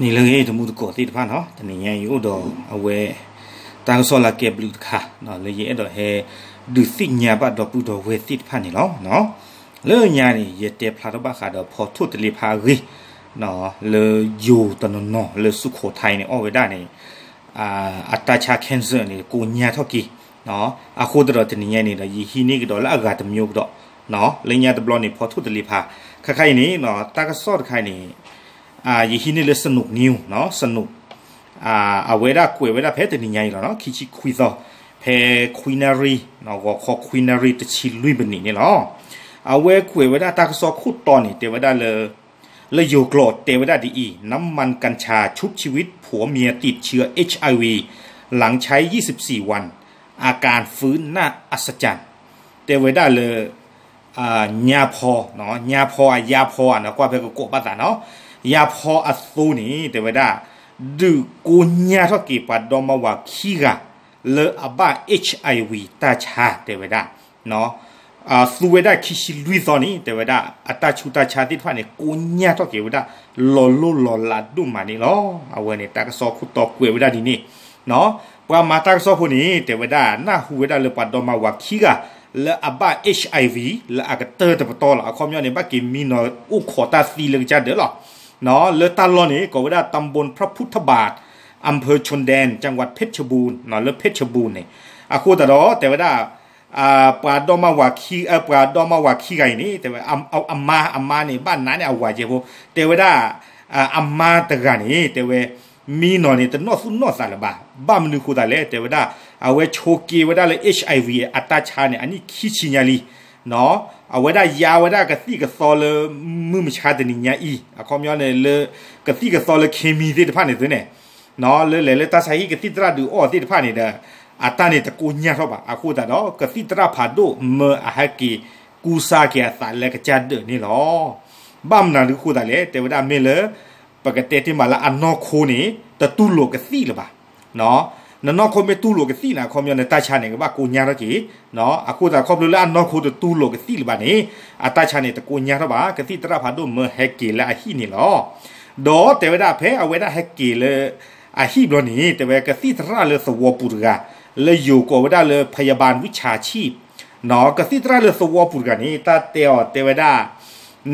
နံၤလၢအဂ့ၤ တံၤသကိးသ့ၣ်တဖၣ်နီၤ, တနံၤညါအံၤအိၣ်ဒီးအဝဲ တၢ်ကစီၣ်လၢအကဲဘျုးတခါ လၢယအဲၣ်ဒိးဟဲဒုးသ့ၣ်ညါဘၣ်ဒီပုၢ်ဒီဝဲၢ်သ့ၣ်တဖၣ်န့ၣ်လီၤ. လၢညါန့ၣ် ယတဲဖျါထီၣ်ဘၣ်ဃးဒီးဖီထိၣ်တလ့ဖးအဂ့ၢ် လၢယိၤတနီၤနီၤလၢစူခိးထါအံၤန့ၣ် အီၣ်ဝဲဒၣ်န့ၣ် အတၢ်ဆါ cancer န့ၣ် ကိညါထီၣ်က့ၤ, အဃိသတးဒီးတနံၤညါန့ၣ်ဒီး ယဟံးန့ၢ်ကဒီးလၢအဂၤတမျိုးကဒီး, လၢညါတဘျီန့ၣ် ဖီထိၣ်တလ့ဖး, ခါခါအံၤန့ၣ် တၢ်ကစီၣ်တခါအံၤန့ၣ် ယဟံးန့ၢ်လၢ Sanook News, Sanook အဝဲဒၣ်ကွဲးဝဲဒၣ်ဖဲတနံၤညါအံၤလီၤ, ခံဆံခွံသီ ဖဲခွံနၣ်ရံၣ် ဂီၤခီခွံနၣ်ရံၣ်တဆံလွံၢ်မံးနံးန့ၣ်လီၤ. အဝဲကွဲးဝဲဒၣ်တၢ်ကစီၣ်ခိၣ်တီန့ၣ် တဲဝဲဒၣ်လၢ လၢယိၤကျိာ်တဲဝဲဒၣ်ဒ်အံၤ, น้ำมันกัญชาชุบชีวิตผัวเมียติดเชื้อ เอช ไอ วี หลังใช้ยี่สิบสี่วัน อาการฟื้นน่าอัศจรรย์ တဲဝဲဒၣ်လၢ ညါဖီ, ညါဖီဧါ ယါဖီဧါန့ၣ် ကွၢ်ဖဲကကိးဘၣ်သးနီၤ, ယါဖီအသိန့ၣ် တဲဝဲဒၣ် ဒုးကိညါထီၣ်က့ၤပှၤဒီမါဝၤခံဂၤ လၢအဘၣ် HIV တၢ်ဆါ တဲဝဲဒၣ် သူဝဲဒၣ်ခံဆံလွံၢ်သီန့ၣ် တဲဝဲဒၣ် အတၢ်ဆူးတၢ်ဆါသ့ၣ်တဖၣ်န့ၣ် ကိညါထီၣ်က့ၤဝဲဒၣ် လီၤလိၢ်လီၤလးဒိၣ်မးန့ၣ်လီၤ. အဝဲန့ၣ် တၢ်ကစီၣ်ခိၣ်တီကွဲးဝဲဒၣ်ဒ်န့ၣ်, ပှၤမၤတၢ်ကစီၣ်ဖိန့ၣ် တဲဝဲဒၣ် နၢ်ဟူဝဲဒၣ်လၢပှၤဒီမါဝၤခံဂၤ လၢအဘၣ် HIV လၢအကတၢၢ်တပတီၢ်လီၤ. အခီပညီန့ၣ် ဘၣ်က့ၤမံနီၤအိၣ်ခိးတၢ်သံလၢကစၢ်ဒၢးလီၤ. လၢတၢ်လီၢ်န့ၣ် ကိးဝဲဒၣ် ตำบลพระพุทธบาท อำเภอชนแดน จังหวัดเพชรบูรณ์ လၢ เพชรบูรณ์ န့ၣ်, အဃိသတးဒီး တဲဝဲဒၣ် ပှၤဒီမါဝၤခံ, ပှၤဒီမါဝၤခံဂၤအံၤန့ၣ် တဲဝဲ အမါ, အမါန့ၣ် ဘၣ်နးန့ၢ်အဝၤကဲဖိ, တဲဝဲဒၣ် အမါတဂၤန့ၣ် တဲဝဲ မံနီၤန့ၣ် တနီၣ်သူၣ်နီၣ်သးလၢၤဘၣ်. ဘၣ်မနုၤဃိသးလဲၣ် တဲဝဲဒၣ် အဝဲဆိးက့ၤဝဲဒၣ်လၢ HIV အတၢ်ဆါန့ၣ် အနံၣ်ခံဆံညါလံ. အဝဲဒၣ်ယါဝဲဒၣ်ကသံၣ်ကသီလၢ မုၢ်မဆါတနံၤညါအံၤ အခီပညီန့ၣ်လၢ ကသံၣ်ကသီလၢ เคมี သ့ၣ်တဖၣ်န့ၣ်သုန့ၣ် လၢလဲၤလၢတၢ်ဆါဟံၣ်ကသံၣ်သရၣ်ဒုးအီၣ်သ့ၣ်တဖၣ်န့ၣ်ဒီး အတၢ်န့ၣ်တကိညါထီၣ်ဘၣ်. အဃိသတးဒီး ကသံၣ်သရၣ်ဖးဒိၣ်မၢအဟဲက့ၤကူစါက့ၤအသးလၢကစၢ်ဒၢးန့ၣ်လီၤ. ဘၣ်မနုၤဒုးဃိသးလဲၣ် တဲဝဲဒၣ်မ့ၢ်လၢ ပကတဲတ့ၢ်မးလၢအနီၢ်ခိန့ၣ် တတူၢ်လိာ်ကသံၣ်လၢၤဘၣ်. နနီၢ်ခိမ့ၢ်တူၢ်လိာ်ကသံၣ်န့ၣ် အခီပညီန့ၣ် တၢ်ဆါန့ၣ် ကဘၣ်ကိညါထီၣ်က့ၤ. အဃိသတးခီဖျိလၢအနီၢ်ခိတတူၢ်လိာ်ကသံၣ်လၢၤဘၣ်န့ၣ် အတၢ်ဆါန့ၣ်တကိညါထီၣ်ဘၣ်. ကသံၣ်သရၣ်ဖးဒိၣ်မၢဟဲက့ၤလၢအဟံၣ်န့ၣ်လီၤ. ဒီးတဲဝဲဒၣ်ဖဲအဝဲဒၣ်ဟဲက့ၤလၢ အဟံၣ်ဘျီန့ၣ် တဲဝဲကသံၣ်သရၣ်လၢသဝီပူၤတဂၤ လၢယိၤကိးဝဲဒၣ်လၢ พยาบาลวิชาชีพ ကသံၣ်သရၣ်လၢသဝီပူၤတဂၤန့ၣ် တၢ်တဲအီၤတဲဝဲဒၣ်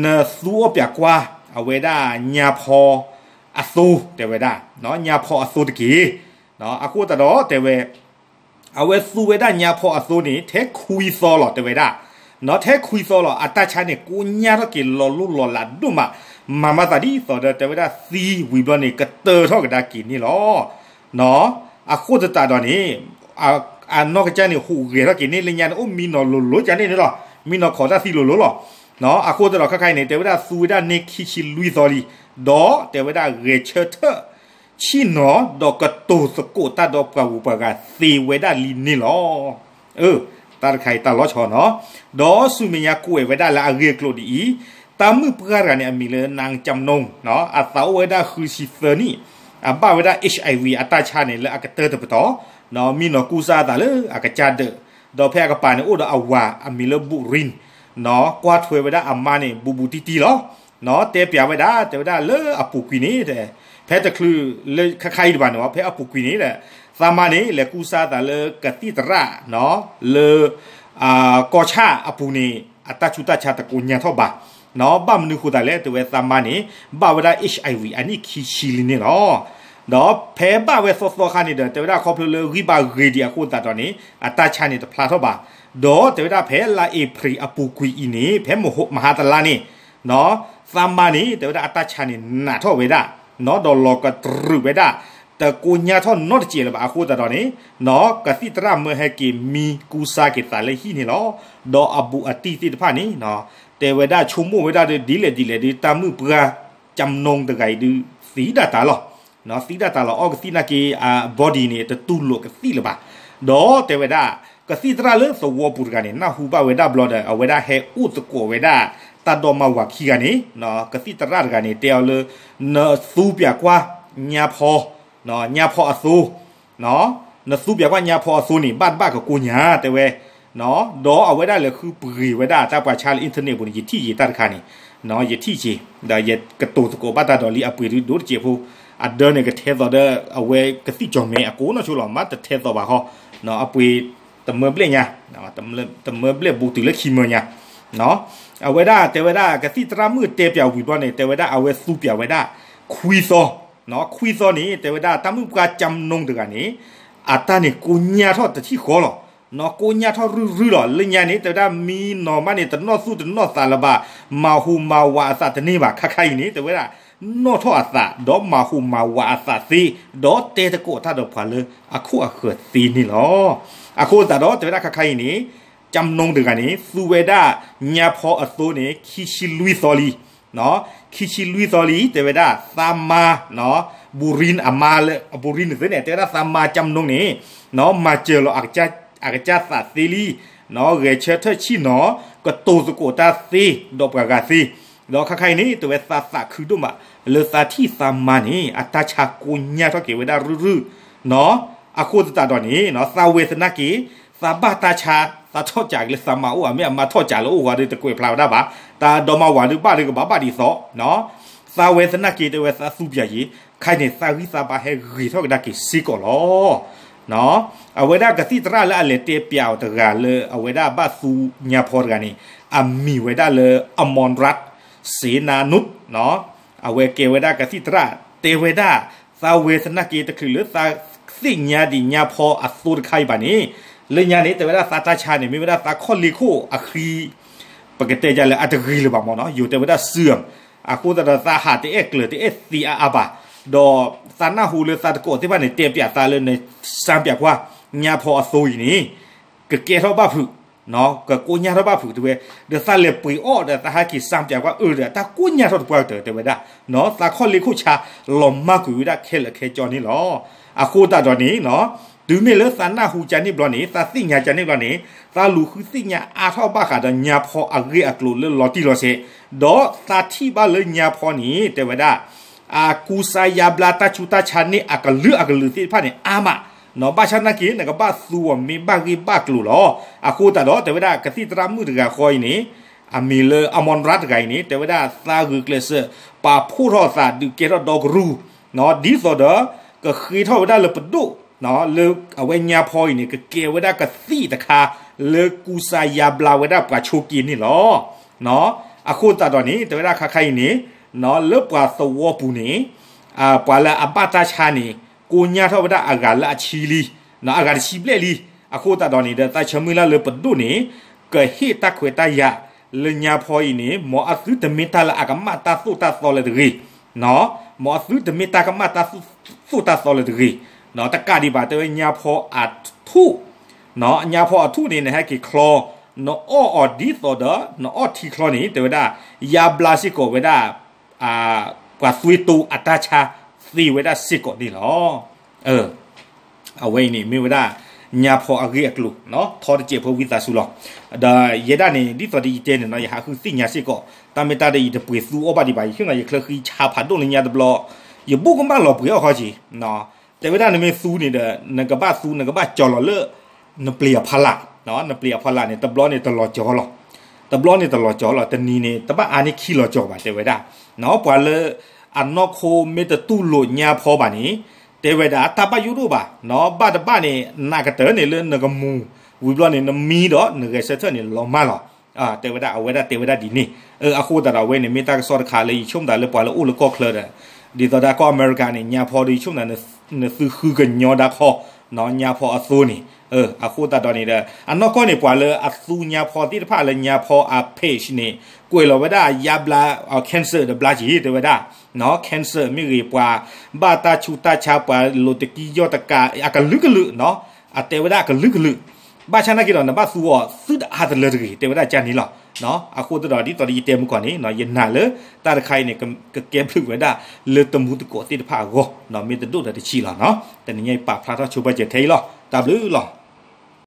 နသူအီၣ်ပၠးကွၢ် အဝဲဒၣ်ညါဖီအသိ တဲဝဲဒၣ် ညါဖီအသိတက့ၢ်. အဃိသတးဒီးတဲဝဲ အဝဲသူဝဲဒၣ်ညါဖီအသိန့ၣ် ထဲခွံသီလီၤ တဲဝဲဒၣ်. ထဲခွံသီလီၤ အတၢ်ဆါန့ၣ် ကိညါထီၣ်က့ၤလီၤလိၢ်လီၤလးဒိၣ်မး, မၤမၤသးဒ်သိးဒီး တဲဝဲဒၣ်သံဝံၤဘျီန့ၣ် ကတၢၢ်ထီၣ်ကဒါက့ၤန့ၣ်လီၤ. အဃိသတးဒီးန့ၣ် အနီၢ်ကစၢ်န့ၣ် ဟူးဂဲၤထီၣ်က့ၤန့ၣ် လၢညါန့ၣ် အိၣ်မံနီၤလိၤလိၤကန့ၣ်န့ၣ်လီၤ. မံနီၤခိးတၢ်သံလိၤလိၤလီၤ. အဃိသတးဒီးခဲခါအံၤန့ၣ် တဲဝဲဒၣ်သူဝဲဒၣ်န့ၢ်ခံဆံလွံၢ်သီလံ, ဒီးတဲဝဲဒၣ်ဂဲၤဆၢထၢၣ် ဆ့ၣ်နီၤဒီးကတိၤသကိးတၢ်ဒီးပှၤဂုၤပှၤဂၤသ့ဝဲဒၣ်လံန့ၣ်လီၤ. တၢ်တခါအံၤတၢ်လီၤဆီနီၤ. ဒီးဆူမဲာ်ညါကွဲးဝဲဒၣ်လၢအဂ့ၢ်အကျိၤဒ်အံၤ, တၢ်မုၣ်ပှၢ်တဂၤန့ၣ် အမံၤလၢ နၢင်းကၠမ်နူၣ်, အသးအိၣ်ဝဲဒၣ်ဃုဆံသၢနံၣ်, အဘၣ်ဝဲဒၣ် HIV အတၢ်ဆါန့ၣ် လၢအကတၢၢ်တပတီၢ်, မံနီၤကူစါအသးလၢအကစၢ်ဒၢး, ဒီးဖဲအကပၤန့ၣ်အိၣ်ဒီးအဝၤအမံၤလၢ ဘူၣ်ရံၣ်, ကွၢ်ထွဲဝဲဒၣ်အမါန့ၣ် ဘူးဘူးတံၢ်တံၢ်လီၤ. တဲပၠးဝဲဒၣ် တဲဝဲဒၣ်လၢအပူၤကွံာ်န့ၣ် ဖဲတချုးလၢခါခါအံၤတဘၣ်န့ၣ် ဖဲအပူၤကွံာ်န့ၣ် သးမါန့ၣ် လဲၤကူစါအသးလၢကသံၣ်သရၣ် လၢ ကီၢ်ဆၣ်အပူၤန့ၣ် အတၢ်ဆူးတၢ်ဆါတကိညါထီၣ်ဘၣ်. ဘၣ်မနုၤဃိသးလဲၣ် တဲဝဲသးမါန့ၣ် ဘၣ်ဝဲဒၣ် HIV အနံၣ်ခံဆံလံန့ၣ်လီၤ. ဒီးဖဲဘၣ်ဝဲသီသီခါန့ၣ်ဒီး တဲဝဲဒၣ်ခီဖျိလၢဂံၢ်ဘါဂ့ၤဒံးအဃိသတးဒီးန့ၣ် အတၢ်ဆါန့ၣ်တဖျါထီၣ်ဘၣ်. ဒီးတဲဝဲဒၣ်ဖဲလါအ့ဖြ့ၣ်အပူၤကွံာ်အံၤန့ၣ် ဖဲမဟါတလါန့ၣ် သးမါန့ၣ် တဲဝဲဒၣ်အတၢ်ဆါန့ၣ်နးထီၣ်ဝဲဒၣ်, ဒီးလီၤကတြူာ်ဝဲဒၣ် တကိညါထီၣ်နီတစဲးလၢၤဘၣ်အဃိသတးဒီးန့ၣ် ကသံၣ်သရၣ်မၢဟဲက့ၤမံကူစါက့ၤသးလၢဟံၣ်န့ၣ်လီၤ. ဒီးအဘူးအတံၢ်သ့ၣ်တဖၣ်န့ၣ် တဲဝဲဒၣ်ဆိကမိၣ်ဝဲဒၣ်ဒီး ဒ်လဲၣ်ဒ်လဲၣ်ဒီး တၢ်မုၣ်ပှၢ်ကၠမ်နူၣ်တဂၤအံၤဒီး သံဒၣ်တၢ်လီၤ. သံဒၣ်တၢ်လီၤ အီၣ်ကသံၣ်နာ်က့ အ body န့ၣ် တတူၢ်လိာ်ကသံၣ်လၢၤဘၣ်. ဒီးတဲဝဲဒၣ် ကသံၣ်သရၣ်လၢသဝီပူၤတဂၤန့ၣ် နၢ်ဟူဘၣ်ဝဲဒၣ်ဘျီဒီး အဝဲဒၣ်ဟဲအိၣ်သကိးဝဲဒၣ် တၢ်ဒီမါဝၤခံဂၤန့ၣ် ကသံၣ်သရၣ်တဂၤန့ၣ် တဲအီၤလၢ နသူပၠးကွၢ် ညါဖီ ညါဖီအသိ နသူပၠးကွၢ်ညါဖီအသိန့ၣ် ဘၣ်တဘၣ်ကကိညါ တဲဝဲ, ဒီးအဝဲဒၣ်လဲၤဃုပှ့ၤဝဲဒၣ်တၢ်ပှၤဆါလၢ internet ပူၤန့ၣ် ယထံၣ်ယံာ်တၢ်တခါန့ၣ် ယထံၣ်က့ၤ ဒီးယကတိၤသကိးဘၣ်တၢ်ဒီးလံအပှ့ၤဒုးဒိၣ်တစဲးဖိ, အဒၢန့ၣ်ကထဲသိးဒီး အဝဲကသံၣ်ကၠီၣ်မဲအကိးနီၢ်ဆိလီၤ မ့ၢ်တထဲသိးဘၣ်ဃီ, အပှ့ၤတမၢဘျဲၣ်ညါ, တမၢဘျဲၣ်ဘူးတုၤလၢခံမၢညါ, အဝဲဒၣ်တဲဝဲဒၣ် ကသံၣ်သရၣ်မုၣ်တဲပၠးဝံၤဘျီန့ၣ် တဲဝဲဒၣ်အဝဲသူပၠးဝဲဒၣ် ခွံသီ, ခွံသီန့ၣ် တဲဝဲဒၣ်တၢ်မုၣ်ပှၢ်ကၠၢမ်နူတဂၤန့ၣ် အတၢ်န့ၣ်ကိညၢ်ထီၣ်တထံၣ်ဃီလီၤ. ကိညၢ်ထီၣ်ရုၢ်ရုၢ်လီၤ. လၢညါန့ၣ် တဲဝဲဒၣ်မံနီၤမးန့ၣ် တနီၣ်သူၣ်တနီၣ်သးလၢၤဘၣ်, မၤဟူးမၤဝးအသးတန့ၢ်ဘၣ်. ခါခါအံၤန့ၣ် တဲဝဲဒၣ် နီၣ်ထီၣ်အသး ဒီးမၤဟူးမၤဝးအသးသ့, ဒီးတဲသကိးတၢ်ဒီးပှၤလၢအခိၣ်အဃၢၤသ့န့ၣ်လီၤ. အဃိသတးဒီး တဲဝဲဒၣ်ခါခါအံၤန့ၣ် ကၠၢမ်နူတဂၤန့ၣ် သူဝဲဒၣ်ညါဖီအသိန့ၣ် ခံဆံလွံၢ်သီလံ ခံဆံလွံၢ်သီလံ တဲဝဲဒၣ် သးမါ ဘူရံအမါလၢ အဘူရံန့ၣ်သ့န့ၣ် တဲဝဲဒၣ်သးမါကၠၢမ်နူန့ၣ် မၤစၢၤလီၤ အကစၢ်သးသ့လံ, ဂဲၤဆၢထၢၣ်ဆံၣ်နီၤ ကတိၤသကိးတၢ်သ့ ဒီးပှၤဂၤသ့, ဒီးခါခါအံၤန့ၣ် တဲဝဲသးသးခုဒိၣ်မး လၢသးထံၣ်သးမါန့ၣ် အတၢ်ဆါကိညၢ်ထီၣ်က့ၤဝဲဒၣ်ရုၢ်ရုၢ် အဃိသတးဒီးန့ၣ် သးဝဲသနာ်က့ သးဘၣ်တၢ်ဆါ သးထီၣ်ကးက့ၤလၢသးမါအိၣ် အမ့ၢ်အမါထီၣ်ကးလၢအိၣ်ဂီၤဒီးတကွဲးဖျါဝဲဒၣ်ဘၣ်, တၢ်ဒီမါဝၤဒုးဘၣ်ဒုးကဘၣ်ဘၣ်ဒ်သိး သးဝဲသနာ်က့ တဲဝဲသးသူပၠးယံၤ ခါန့ၣ် သးဂံၢ်သးဘါဟဲဂ့ၤထီၣ်ကဒါက့ၤစ့ၢ်ကီးလီၤ. အဝဲဒၣ်ကသံၣ်သရၣ်လၢအလဲၤတဲပၠးအီၤတဂၤလၢအဝဲဒၣ်ဘၣ်သူညါဖီတဂၤန့ၣ် အမံၤဝဲဒၣ်လၢ အမွန်ရတ် စ့နၤနုတ် အဝဲကဲဝဲဒၣ်ကသံၣ်သရၣ် တဲဝဲဒၣ် သးဝဲသနာ်က့ တချုးလၢသးသ့ၣ်ညါဒံးညါဖီအသိတခါအံၤဘၣ်န့ၣ် လၢညါန့ၣ် တဲဝဲဒၣ်သးတၢ်ဆါန့ၣ် မ့ၢ်ဝဲဒၣ်သးခီၣ်လ့ၢ်ခိၣ်အဃံ ပကတဲဒ်လဲၣ် အတဂ့ၤလၢၤဘၣ်မ့ၢ်နီၤ ယိၤတဲဝဲဒၣ်စူမ်, အဃိသတးဒီးသးဟးတအဲၣ်ကျၢၤတအဲၣ်သံအါအါဘၣ်, ဒီးသးနၢ်ဟူလၢသးတကိးသ့ၣ်တဖၣ်န့ၣ် တဲပၠးသးလၢနစံပၠးကွၢ် ညါဖီအသိအံၤန့ၣ် ကကဲထီၣ်ဘၣ်ဖုး, ကကိညၢ်ထီၣ်ဘၣ်ဖုးတဲဝဲ, ဒီးသးလဲၤပှ့ၤအီၣ်ဒီးသးဟဲက့ၤစံပၠးကွၢ်အၢဒီး တၢ်ကိညၢ်ထီၣ်တပှၢ်ကတၢၢ်တဲဝဲဒၣ်, သးခီၣ်လ့ၢ်ခိၣ်ဆါလီၤမၢ်ကွံာ်ဝဲဒၣ်ခဲလၢာ်ခဲဆ့န့ၣ်လီၤ. အဃိသတးဒီးန့ၣ် တုၤမ့ၢ်လၢသးနၢ်ဟူကန့ၣ်ဘျီန့ၣ် သးသ့ၣ်ညါကန့ၣ်ဘျီန့ၣ် သးလူၤဃုသ့ၣ်ညါအါထီၣ်ဘၣ်ဃးဒီးညါဖီအဂ့ၢ်အကျိၤလၢလီၤတံၢ်လီၤဆဲး, ဒီးသးထံၣ်ဘၣ်လၢညါဖီန့ၣ် တဲဝဲဒၣ် အကူစါယါဘျါတၢ်ဆူးတၢ်ဆါန့ၢ်အကလုာ်အကလုာ်သ့ၣ်တဖၣ်န့ၣ် အါမး, ဘၣ်ဆၣ်သနာ်က့ နကဘၣ်သူအီၤမ့ၢ်ဘၣ်ဂ့ၢ်ဘၣ်ကျိၤလီၤ. အဃိသတးဒီး တဲဝဲဒၣ်ကသံၣ်သရၣ်မုၣ်တဂၤဃီအံၤန့ၣ် အမံၤလၢအမွန်ရတ်တဂၤအံၤန့ၣ် တဲဝဲဒၣ်သးဂုာ်ကျဲးစၢး ပာ်ဖှိၣ်ထီၣ်သးဒုးကဲထီၣ်ဒီကရူၢ် ဒ်သိးဒီး ကဃ့ထီၣ်ဝဲဒၣ်လၢပဒိၣ် လၢအဝဲညါဖီအံၤန့ၣ် ကကဲဝဲဒၣ်ကသံၣ်တခါ လၢကူစါယါဘျါဝဲဒၣ်ပှၤဆိးက့န့ၣ်လီၤ. အဃိသတးဒီးန့ၣ် တဲဝဲဒၣ်ခါခါအံၤန့ၣ် လၢပှၤသဝီပူၤန့ၣ် ပှၤလၢအဘၣ်တၢ်ဆါန့ၣ် ကိညၢ်ထီၣ်ဝဲဒၣ်အဂၤလၢအဆံလံ, အဂၤတဆံဘျဲၣ်လံ. အဃိသတးဒီးန့ၣ်ဒီး သးဆၢမုၢ်လၢ်လၢပဒိၣ်န့ၣ် ကဟ့ၣ်တၢ်ခွဲးတၢ်ယာ်လၢညါဖီအံၤန့ၣ် မ်အသုတမ့ၢ်တၢ်လၢအကမၣ်တၢ်သိၣ်တၢ်သီလၢၤတဂ့ၤ, မ်အသုတမ့ၢ်တၢ်ကမၣ်တၢ်သိၣ်တၢ်သီလၢၤတဂ့ၤ, တကးဒံးဘၣ် တဲဝဲညါဖီအထူၣ် ညါဖီအထူၣ်န့ၣ် နဟဲက့ၤချီ နအီၣ်အီၤဒ်သိးဒီး နအီၣ်ထံချီန့ၣ် တဲဝဲဒၣ် ယါဘျါစ့ၢ်ကီးဝဲဒၣ် ပှၤသွံတိအတၢ်ဆါသ့ဝဲဒၣ်စ့ၢ်ကီးန့ၣ်လီၤ. အဝဲအံၤန့ၣ် မ့ၢ်ဝဲဒၣ် ညါဖီအဂ့ၢ်အကျိၤ ထီတစဲးဖိဝံသးစူၤလီၤ. ဒီးယဲဒၣ်န့ၣ် ဒ်သိးဒီးယတဲန့ၣ်နီၤ ယဟးဃုသ့ၣ်ညါစ့ၢ်ကီး တၢ်မ့ၢ်တၢ်ဒီးယတပှ့ၤသူအီၣ်ဘၣ်ဒံးဘၣ် ယဆိကမိၣ်ယချၢဃံဆါဖးဒိၣ်လၢညါတဘျီ ယဘူၣ်ကမၣ်လီၤပှ့ၤအီၣ်ခီက့ၤ တဲဝဲဒၣ်နမ့ၢ်သူန့ၣ်ဒီး နကဘၣ်သူ နကဘၣ်ကၠီၤလီၤလၢ နပျ့ၤအဖီလာ်, နပျ့ၤအဖီလာ်န့ၣ် တဘျီန့ၣ်တလီၤကၠီၤလီၤ, တဘျီန့ၣ်တလီၤကၠီၤလီၤ, တနံၤန့ၣ် တဘၣ်အါန့ၢ်ခံလီၤကၠီၤဘၣ် တဲဝဲဒၣ်. ပှၤလၢအနီၢ်ခိမ့ၢ်တတူၢ်လိာ်ညါဖီဘၣ်န့ၣ် တဲဝဲဒၣ်တၢ်ဘၣ်ယိၣ်ဒိၣ်ဘၣ်, ဘၣ်တဘၣ်န့ၣ် နးကတၢၢ်န့ၣ်လၢနကမူၤ ဝံၤဘျီန့ၣ် နမံဒီးနဂဲၤဆၢထၢၣ်န့ၣ်လီၤမၢ်လီၤ တဲဝဲဒၣ် အဝဲဒၣ်တဲဝဲဒၣ်ဒ်န့ၣ်. အဃိသတးဒီးအဝဲန့ၣ် မ့ၢ်တၢ်ကစီၣ်တခါလၢယဆိကမိၣ်သးလၢပှၤလၢအိၣ်လၢကီၢ်ချၢဒီး ဒ်သိးဒၣ်ကီၢ်အမဲရကၤန့ၣ် ညါဖီဒီးယဆိကမိၣ်သး နသုဃုကညီဒၣ်ခီ ညါဖီအသိန့ၣ်. အဃိသတးဒီးန့ၣ်ဒီး အနီၢ်ကီၢ်န့ၣ် ပှၤလၢအသူညါဖီသ့ၣ်တဖၣ်လၢညါဖီအ page န့ၣ် ကွဲးလီၤဝဲဒၣ်ယါဘျါ cancer ဒီးဘျါက့ၤ တဲဝဲဒၣ် cancer မ့ၢ်ဂ့ၤ ပှၤဘၣ်တၢ်ဆူးတၢ်ဆါ ပှၤလိၤတကံယီၢ်တကး အကလုာ်ကလုာ် အတဲဝဲဒၣ်အကလုာ်ကလုာ်, ဘၣ်ဆၣ်သနာ်က့ဒီး နဘၣ်သူအီၤသုတအါတလၢတဂ့ၤ တဲဝဲဒၣ်ကန့ၣ်လီၤ. အဃိသတးဒီး ဒ်သိးဒီးယတဲမုၢ်ကီၢ်န့ၣ် ယနာ်လၢတၢ်တခါအံၤန့ၣ် ကကဲဘျုးဝဲဒၣ်လၢတမူသကိးသ့ၣ်တဖၣ်အဂီၢ် မ့ၢ်တဒိၣ်ဒီးတဆံးလီၤ. တနံၤညါအံၤပာ်ဖျါထီၣ်ဆိပာ်စၢၤထဲအံၤလီၤ. တၢ်ဘျုးလီၤ.